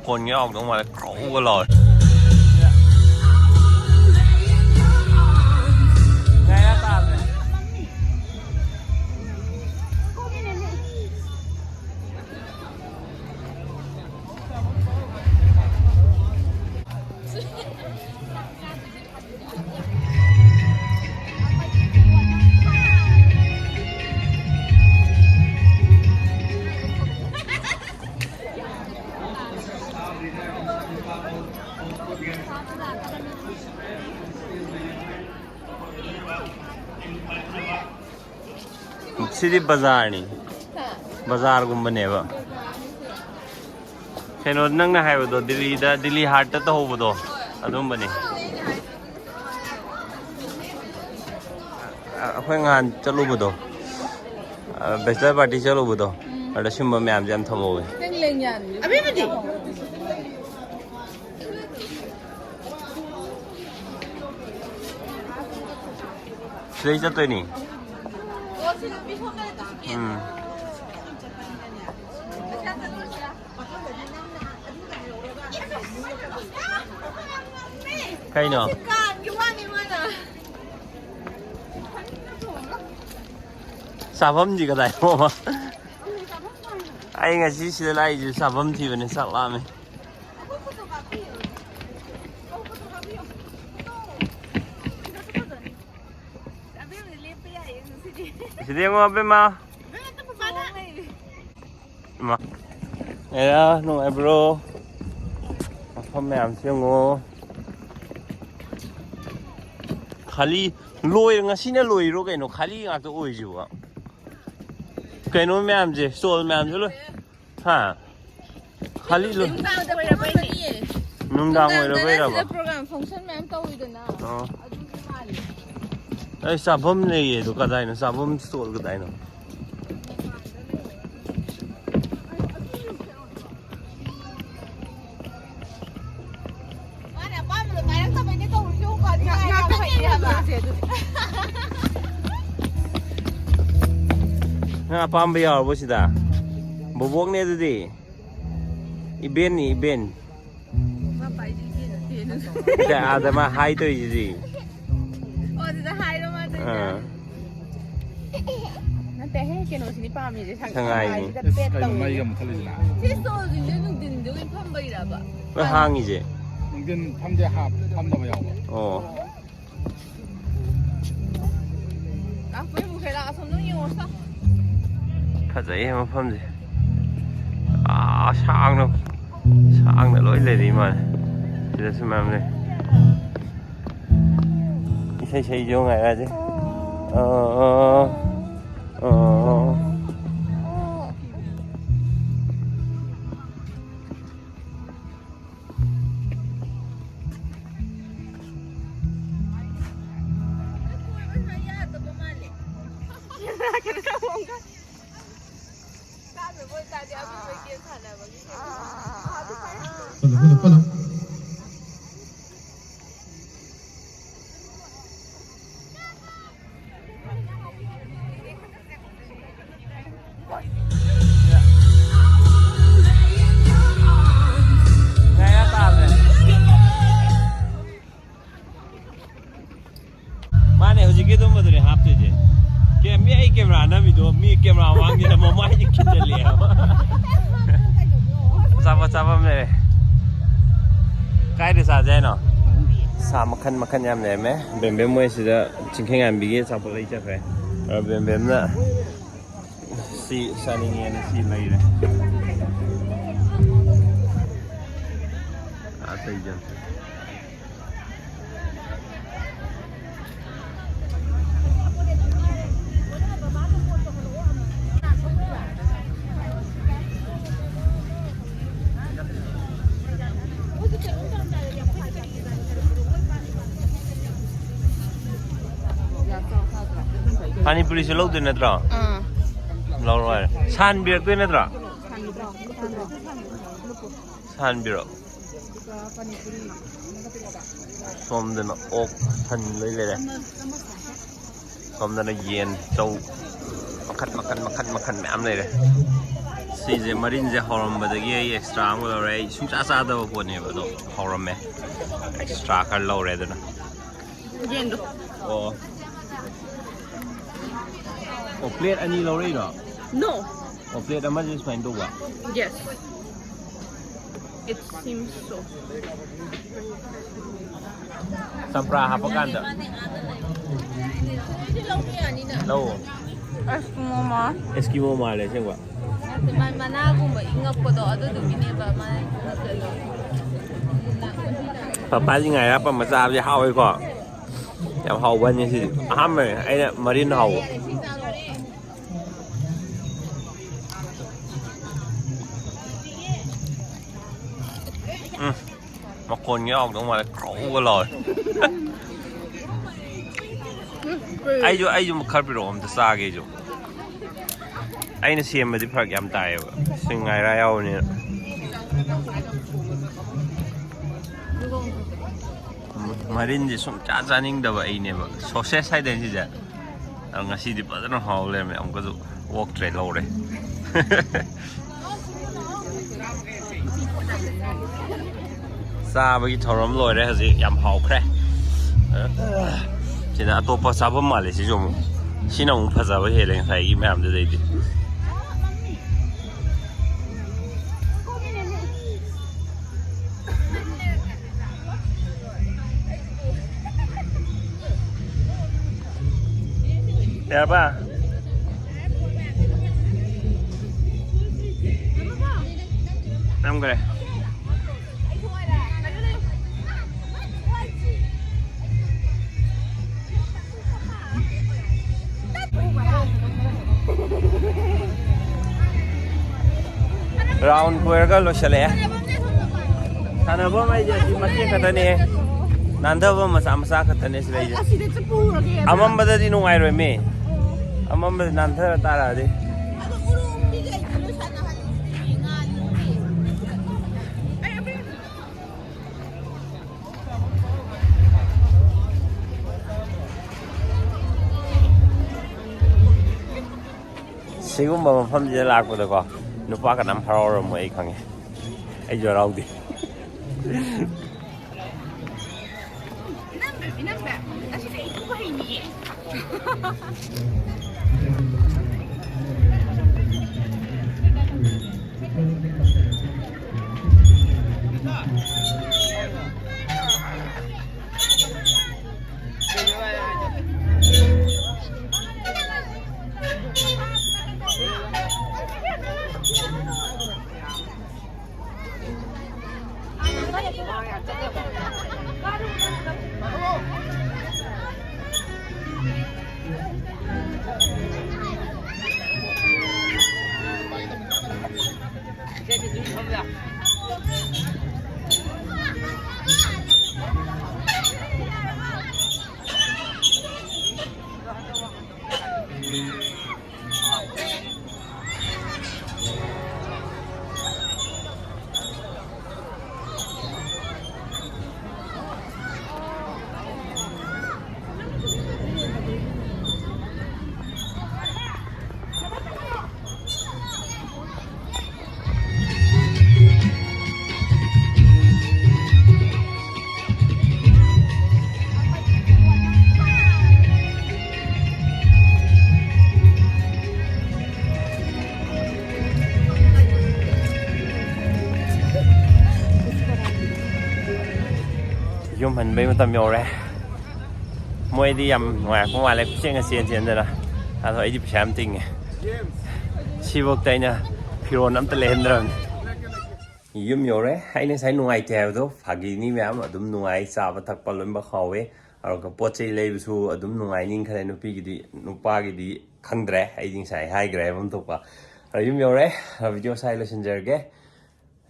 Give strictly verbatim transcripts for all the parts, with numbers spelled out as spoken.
ꯐꯣꯟꯒ ꯌꯥꯎꯗꯧ ꯃꯥꯜꯂꯦ, ꯀ꯭ꯔꯧꯒ ꯂꯥꯎꯔꯦ꯫ ꯁꯤꯗꯤ ꯕꯖꯥꯔꯅꯤ꯫ ꯕꯖꯥꯔꯒꯨꯝꯕꯅꯦꯕ꯫ ꯀꯩꯅꯣ, ꯅꯪꯅ ꯍꯥꯏꯕꯗꯣ, ꯗꯤꯜꯂꯤꯗ, ꯗꯤꯜꯂꯤ ꯍꯥꯔꯠꯇ ꯇꯧꯍꯧꯕꯗꯣ, ꯑꯗꯨꯝꯕꯅꯤ꯫ ꯑ, ꯑꯩꯈꯣꯏ ꯅꯍꯥꯟ ꯆꯠꯂꯨꯕꯗꯣ, ꯑ, bachelor party ꯆꯠꯂꯨꯕꯗꯣ, ꯑꯗ ꯁꯤꯒꯨꯝꯕ ꯃꯌꯥꯝꯁꯦ ꯌꯥꯝ ꯊꯝꯍꯧꯋꯦ꯫ ꯅꯪ ꯂꯦꯡ ꯌꯥꯟ-, ꯑꯕꯦꯝꯃꯗꯤ? ꯁꯤꯗꯩ ꯆꯠꯇꯣꯏꯅꯤ꯫ ꯎꯝ꯫ ꯀꯩꯅꯣ? ꯆꯥꯐꯝꯗꯤ ꯀꯗꯥꯏꯅꯣ? ꯑꯩ ꯉꯁꯤ ꯁꯤꯗ ꯂꯥꯛꯏꯁꯦ ꯆꯥꯐꯝ ꯊꯤꯕꯅꯦ, ꯆꯥꯛ ꯂꯥꯝꯃꯦ꯫ ꯁꯤꯗ ꯌꯦꯡꯉꯣ, ꯑꯕꯦꯝꯃ꯫ ꯏꯃꯥ꯫ ꯑꯦꯔꯥ, ꯅꯨꯡꯉꯥꯏꯕ꯭ꯔꯣ? ꯃꯐꯝ ꯃꯌꯥꯝꯁꯦ ꯌꯦꯡꯉꯣ꯫ ꯈꯥꯂꯤ ꯂꯣꯏ-, ꯉꯁꯤꯅ ꯂꯣꯏꯔꯣ ꯀꯩꯅꯣ? ꯈꯥꯂꯤ ꯉꯥꯛꯇ ꯑꯣꯏꯁꯤꯕꯣ꯫ ꯀꯩꯅꯣ ꯃꯌꯥꯝꯁꯦ, stall ꯃꯌꯥꯝꯁꯦ ꯂꯣꯏ꯫ ꯍꯥ? ꯈꯥꯂꯤ ꯂꯣꯏ꯫ ꯅꯨꯡꯗꯥꯡꯗ ꯑꯣꯏꯔꯕꯩꯅꯦ꯫ ꯅꯨꯡꯗꯥꯡ ꯅꯨꯡꯗꯥꯡꯗꯅ ꯑꯣꯏꯔꯕꯩꯔꯕ? ꯁꯤꯗ program function ꯃꯌꯥꯝ ꯇꯧꯋꯤꯗꯅ꯫ ꯑꯣ꯫ ꯑꯗꯨꯒꯤ ꯃꯥꯜꯂꯦ꯫ ꯑꯩ ꯆꯥꯐꯝ ꯂꯩꯌꯦ ꯑꯗꯣ, ꯀꯗꯥꯏꯅꯣ? ꯆꯥꯐꯝ stall ꯀꯗꯥꯏꯅꯣ? ꯃꯥꯅ ꯑꯄꯥꯝꯕꯗꯣ ꯄꯥꯏꯔꯛꯇꯕꯩꯅꯦ ꯇꯧꯔꯤꯁꯦ, ꯎꯄꯥꯗꯤ ꯉꯥ-, ꯉꯥ ꯐꯩꯅꯦ ꯍꯥꯏꯕ꯫ ꯅꯪ ꯑꯄꯥꯝꯕ ꯌꯥꯎꯔꯕꯣ ꯁꯤꯗ? ꯕꯣꯕꯣꯛꯅꯦ ꯑꯗꯨꯗꯤ꯫ ꯏꯕꯦꯟꯅꯤ, ꯏꯕꯦꯟ꯫ ꯃꯥ ꯄꯥꯏꯁꯤ ꯏꯕꯦꯟ ꯅꯠꯇꯦ, ꯅꯪꯁꯨ꯫ ꯁꯤꯗ ꯑꯥꯗ ꯃꯥ ꯍꯥꯏ ꯇꯧꯔꯤꯁꯤꯗꯤ꯫ ꯑꯣ, ꯑꯗꯨꯗ ꯍꯥꯏꯔꯣ ꯃꯥ ꯇꯧꯔꯤꯁꯦ꯫ ꯑꯥ꯫ ꯅꯠꯇꯦꯍꯦ, ꯀꯩꯅꯣꯁꯤꯅꯤ ꯄꯥꯝꯃꯤꯁꯦ, ꯁꯪ-, ꯁꯉꯥꯏꯅꯤ꯫ ꯁꯉꯥꯏꯁꯤꯗ ꯑꯁ, pet ꯀꯩꯅꯣ ꯇꯧꯔꯤꯁꯦ꯫ ꯃꯩꯒ ꯃꯨꯠꯊꯠꯂꯤꯁꯤꯅ? ꯁꯤ ꯁꯣꯁꯤꯡꯁꯦ ꯅꯨꯡꯊꯤꯟꯗꯨꯒꯤ ꯐꯝꯕꯩꯔꯕ? ꯂꯣꯏ ꯍꯥꯡꯉꯤꯁꯦ꯫ ꯅꯨꯡꯊꯤꯟ ꯐꯝꯗꯦ, ꯍꯥꯞ-, ꯐꯝꯗꯕ ꯌꯥꯎꯕ꯫ ꯑꯣ꯫ ꯂꯥꯛꯄꯩ ꯃꯈꯩ ꯂꯥꯛ ꯑꯁꯣꯝꯗ ꯌꯦꯡꯉꯣ ꯁꯤꯗ꯫ ꯐꯖꯩꯍꯦ ꯃꯐꯝꯁꯦ꯫ ꯑꯥ, ꯁꯥꯡꯅ, ꯁꯥꯡꯅ ꯂꯣꯏ ꯂꯩꯔꯤ ꯃꯥꯜꯂꯦ꯫ ꯁꯤꯗꯁꯨ ꯃꯌꯥꯝ ꯂꯩ꯫ ꯏꯁꯩ ꯁꯛꯏꯁꯦ ꯌꯦꯡꯉꯨ ꯉꯥꯏꯔꯁꯦ꯫ ꯑꯥ, ꯑꯥ, ꯑꯥ꯫ ꯃꯥꯅꯦ, ꯍꯧꯖꯤꯛꯀꯤ ꯑꯗꯨꯝꯕꯗꯨꯅꯦ ꯍꯥꯞꯇꯣꯏꯁꯦ꯫ ꯀꯦ-, ꯃꯤ ꯑꯩ camera ꯅꯝꯃꯤꯗꯣ, ꯃꯤ camera ꯃꯃꯥꯡꯁꯤꯗ ꯃꯃꯥꯏꯁꯦ ꯈꯤꯖꯤꯜꯂꯛꯑꯦꯕ꯫ ꯑꯆꯥꯄꯣꯠ ꯆꯥꯐꯝ ꯂꯩꯔꯦ꯫ ꯀꯥꯏꯗ ꯆꯥꯁꯦ ꯍꯥꯏꯅꯣ? ꯁꯥ ꯃꯈꯟ ꯃꯈꯟ ꯌꯥꯝ ꯂꯩꯔꯝꯃꯦ꯫ ꯕꯦꯝꯕꯦꯝ ꯃꯣꯏ ꯁꯤꯗ ꯆꯤꯡꯈꯩꯉꯥꯟꯕꯤꯒꯤ ꯑꯆꯥꯄꯣꯠ ꯂꯩ ꯆꯠꯈ꯭ꯔꯦ꯫ ꯑꯗꯣ ꯕꯦꯝꯕꯦꯝꯅ ꯁꯤ ꯆꯥꯅꯤꯡꯉꯦꯅ ꯁꯤ ꯂꯩꯔꯦ꯫ ꯑꯇꯩꯗꯤ ꯑꯝꯇ꯫ ꯄꯥꯅꯤꯄꯨꯔꯤꯁꯨ ꯂꯧꯗꯣꯏ ꯅꯠꯇ꯭ꯔꯣ? ꯑꯥ꯫ ꯂꯧꯔꯣ ꯍꯥꯏꯔꯦ꯫ ꯁꯥꯍꯟꯕꯤꯔꯛꯇꯣꯏ ꯅꯠꯇ꯭ꯔꯣ? ꯁꯥꯍꯟꯕꯤꯔꯣ꯫ ꯁꯥꯍꯟꯕꯤꯔꯣ꯫ ꯁꯣꯝꯗꯅ ꯑꯣꯛ, ꯁꯟ ꯂꯣꯏ ꯂꯩꯔꯦ꯫ ꯁꯣꯝꯗꯅ ꯌꯦꯟ, ꯆꯧ, ꯃꯈꯟ, ꯃꯈꯟ, ꯃꯈꯟ, ꯃꯈꯟ ꯃꯌꯥꯝ ꯂꯩꯔꯦ꯫ ꯁꯤ ꯑꯩꯁꯦ ꯃꯔꯤꯟꯁꯦ ꯍꯧꯔꯝꯕꯗꯒꯤ ꯑꯩ ꯑꯦꯛꯁꯇ꯭ꯔꯥ ꯑꯃ ꯂꯧꯔꯦ꯫ ꯑꯩ ꯁꯨꯡꯆꯥ ꯆꯥꯗꯕ ꯄꯣꯠꯅꯦꯕ, ꯑꯗꯣ ꯍꯧꯔꯝꯃꯦ, ꯑꯦꯛꯁꯇ꯭ꯔꯥ ꯈꯔ ꯂꯧꯔꯦ ꯑꯗꯨꯅ꯫ ꯌꯦꯟꯗꯣ꯫ ꯑꯣ꯫ ꯑꯣ, ꯄ꯭ꯂꯦꯠ ꯑꯅꯤ ꯂꯧꯔꯛꯏꯔꯣ? No. ꯑꯣ, ꯄ꯭ꯂꯦꯠ ꯑꯃꯁꯦ ꯁꯨꯃꯥꯏꯅ ꯇꯧꯕ? Yes. It seems so. ꯆꯝꯄ꯭ꯔꯥ ꯍꯥꯞꯄꯀꯥꯟꯗ꯫ ꯂꯧ꯫ ꯑꯁ ꯃꯣꯃꯣ꯫ ꯑꯦꯁꯀꯤꯃꯣ ꯃꯥꯜꯂꯦ ꯑꯁꯦꯡꯕ꯫ ꯅꯠꯇꯦ, ꯃꯥꯏ ꯃꯅꯥꯒꯨꯝꯕ ꯏꯪꯉꯛꯄꯗꯣ ꯑꯗꯨꯗꯨꯒꯤꯅꯦꯕ ꯃꯥꯅ ꯏꯪꯉꯛꯄꯗꯣ꯫ ꯄꯄꯥꯁꯤ ꯉꯥꯏꯔ ꯄꯝꯕ ꯆꯥꯕꯁꯦ ꯍꯥꯎꯋꯦꯀꯣ꯫ ꯌꯥꯝ ꯍꯥꯎꯕꯅꯤ ꯁꯤꯗꯤ꯫ ꯑꯍꯥꯟꯕꯅꯦ ꯑꯩꯅ ꯃꯔꯤꯟ ꯍꯥꯎꯕ꯫ ꯎꯝ꯫ ꯃꯈꯣꯟꯒ ꯌꯥꯎꯗꯧ ꯃꯥꯜꯂꯦ꯫ ꯀ꯭ꯔꯧꯒ ꯂꯥꯎꯋꯦ꯫ ꯑꯩꯁꯨ, ꯑꯩꯁꯨ ꯈꯔ ꯄꯤꯔꯛꯑꯣ, ꯑꯝꯇ ꯆꯥꯒꯦ ꯑꯩꯁꯨ꯫ ꯑꯩꯅ ꯁꯦꯝꯕꯗꯤ ꯐꯔꯛ ꯌꯥꯝ ꯇꯥꯏꯌꯦꯕ꯫ ꯁꯤꯡ ꯉꯥꯏꯔꯥ ꯌꯥꯎꯕꯅꯤꯅ꯫ ꯃꯔꯤꯟꯁꯦ ꯁꯨꯡꯆꯥ ꯆꯥꯅꯤꯡꯗꯕ ꯑꯩꯅꯦꯕ꯫ ꯁꯣꯁꯦꯁ ꯍꯥꯏꯗꯣꯏꯅꯦ ꯁꯤꯁꯦ꯫ ꯑꯗꯣ ꯉꯁꯤꯗꯤ ꯐꯖꯅ ꯍꯥꯎ ꯂꯩꯔꯝꯃꯦ꯫ ꯑꯃꯨꯛꯀꯁꯨ ꯑꯣꯛꯇ꯭ꯔꯦ, ꯂꯧꯔꯦ꯫ ꯆꯥꯕꯒꯤ ꯊꯧꯔꯝ ꯂꯣꯏꯔꯦ ꯍꯧꯖꯤꯛ꯫ ꯌꯥꯝ ꯍꯥꯎꯈ꯭ꯔꯦ꯫ ꯁꯤꯗ ꯑꯇꯣꯞꯄ ꯆꯥꯐꯝ ꯃꯥꯜꯂꯦ ꯁꯤꯁꯨ ꯑꯃꯨꯛ꯫ ꯁꯤꯅ ꯑꯃꯨꯛ ꯐꯖꯕ ꯍꯦꯜꯂꯦ ꯉꯁꯥꯏꯒꯤ ꯃꯌꯥꯝꯗꯨꯗꯩꯗꯤ꯫ ꯌꯥꯔꯕ? ꯅꯝꯈ꯭ꯔꯦ꯫ ꯔꯥꯎꯟ ꯀꯣꯏꯔꯒ ꯂꯣꯏꯁꯤꯜꯂꯛꯑꯦ꯫ ꯁꯥꯟꯅꯐꯝ ꯍꯥꯏꯁꯦ ꯑꯁꯤ ꯃꯇꯦꯛ ꯈꯛꯇꯅꯦ꯫ ꯅꯥꯟꯊꯕ ꯃꯆꯥ ꯃꯆꯥ ꯈꯛꯇꯅꯦ ꯁꯤ ꯂꯩꯁꯦ꯫ ꯑꯁꯤꯗ ꯆꯠꯄ ꯍꯧꯔꯒꯦ꯫ ꯑꯃꯝꯕꯗꯗꯤ ꯅꯨꯡꯉꯥꯏꯔꯣꯏꯃꯤ꯫ ꯑꯃꯝꯕꯗ ꯅꯥꯟꯊꯔ ꯇꯥꯔꯛꯑꯗꯤ꯫ ꯑꯗꯣ ꯎꯔꯨꯝꯗꯤ ꯀꯩꯒꯤꯅꯣ ꯁꯥꯟꯅꯍꯜꯂꯤꯁꯦ? ꯉꯥꯜꯂꯤꯗꯨꯗꯤ꯫ ꯁꯤꯒꯨꯝꯕ ꯃꯐꯝꯁꯤꯗ ꯂꯥꯛꯄꯗꯀꯣ, ꯅꯨꯄꯥ ꯀꯅꯥꯝ ꯍꯔꯥꯎꯔꯝꯃꯣꯏ, ꯑꯩ ꯈꯪꯉꯦ꯫ ꯑꯩꯁꯨ ꯍꯔꯥꯎꯗꯦ꯫ ꯅꯝꯕ꯭ꯔ ꯅꯝꯕ꯭ꯔ ꯑꯁꯤꯗꯤ ꯑꯩ ꯊꯣꯛꯄ ꯍꯩꯅꯤꯌꯦ꯫ ꯌꯨꯝ ꯍꯟꯕꯩ ꯃꯇꯝ ꯌꯧꯔꯦ꯫ ꯃꯣꯏꯗꯤ ꯌꯥꯝ ꯅꯨꯡꯉꯥꯏꯔꯛꯄ ꯃꯥꯜꯂꯦ, ꯄꯨꯛꯆꯦꯟꯒ ꯆꯦꯟ ꯆꯦꯟꯗꯅ꯫ ꯑꯗꯣ ꯑꯩꯗꯤ ꯄꯩꯁꯥ ꯌꯥꯝ ꯇꯤꯡꯉꯦ꯫ ꯁꯤꯐꯧꯗ ꯑꯩꯅ ꯐꯤꯔꯣꯜ ꯑꯝꯇ ꯂꯩꯍꯟꯗ꯭ꯔꯕꯅꯤ꯫ ꯌꯨꯝ ꯌꯧꯔꯦ꯫ ꯑꯩꯅ ꯉꯁꯥꯏ ꯅꯨꯡꯉꯥꯏꯇꯦ ꯍꯥꯏꯕꯗꯣ ꯐꯥꯒꯤꯅꯤ ꯃꯌꯥꯝ, ꯑꯗꯨꯝ ꯅꯨꯡꯉꯥꯏ, ꯆꯥꯕ ꯊꯛꯄ ꯂꯣꯏꯅꯃꯛ ꯍꯥꯎꯋꯦ꯫ ꯑꯗꯨꯒ ꯄꯣꯠ ꯆꯩ ꯂꯩꯕꯁꯨ ꯑꯗꯨꯝ ꯅꯨꯡꯉꯥꯏꯅꯤ ꯈꯜꯂꯦ꯫ ꯅꯨꯄꯤꯒꯤꯗꯤ, ꯅꯨꯄꯥꯒꯤꯗꯤ ꯈꯪꯗ꯭ꯔꯦ, ꯑꯩꯗꯤ ꯉꯁꯥꯏ ꯍꯥꯏꯈ꯭ꯔꯦ ꯍꯥꯏꯐꯝ ꯊꯣꯛꯄ꯫ ꯑꯗꯣ ꯌꯨꯝ ꯌꯧꯔꯦ꯫ ꯚꯤꯗꯤꯑꯣ ꯁ꯭ꯋꯥꯏ ꯂꯣꯏꯁꯤꯟꯖꯔꯒꯦ꯫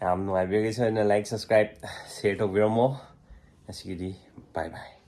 ꯌꯥꯝ ꯅꯨꯡꯉꯥꯏꯕꯤꯔꯒꯗꯤ ꯁꯣꯏꯗꯅ like, subscribe, share ꯇꯧꯕꯤꯔꯝꯃꯣ꯫ ꯉꯁꯤꯒꯤꯗꯤ bye bye꯫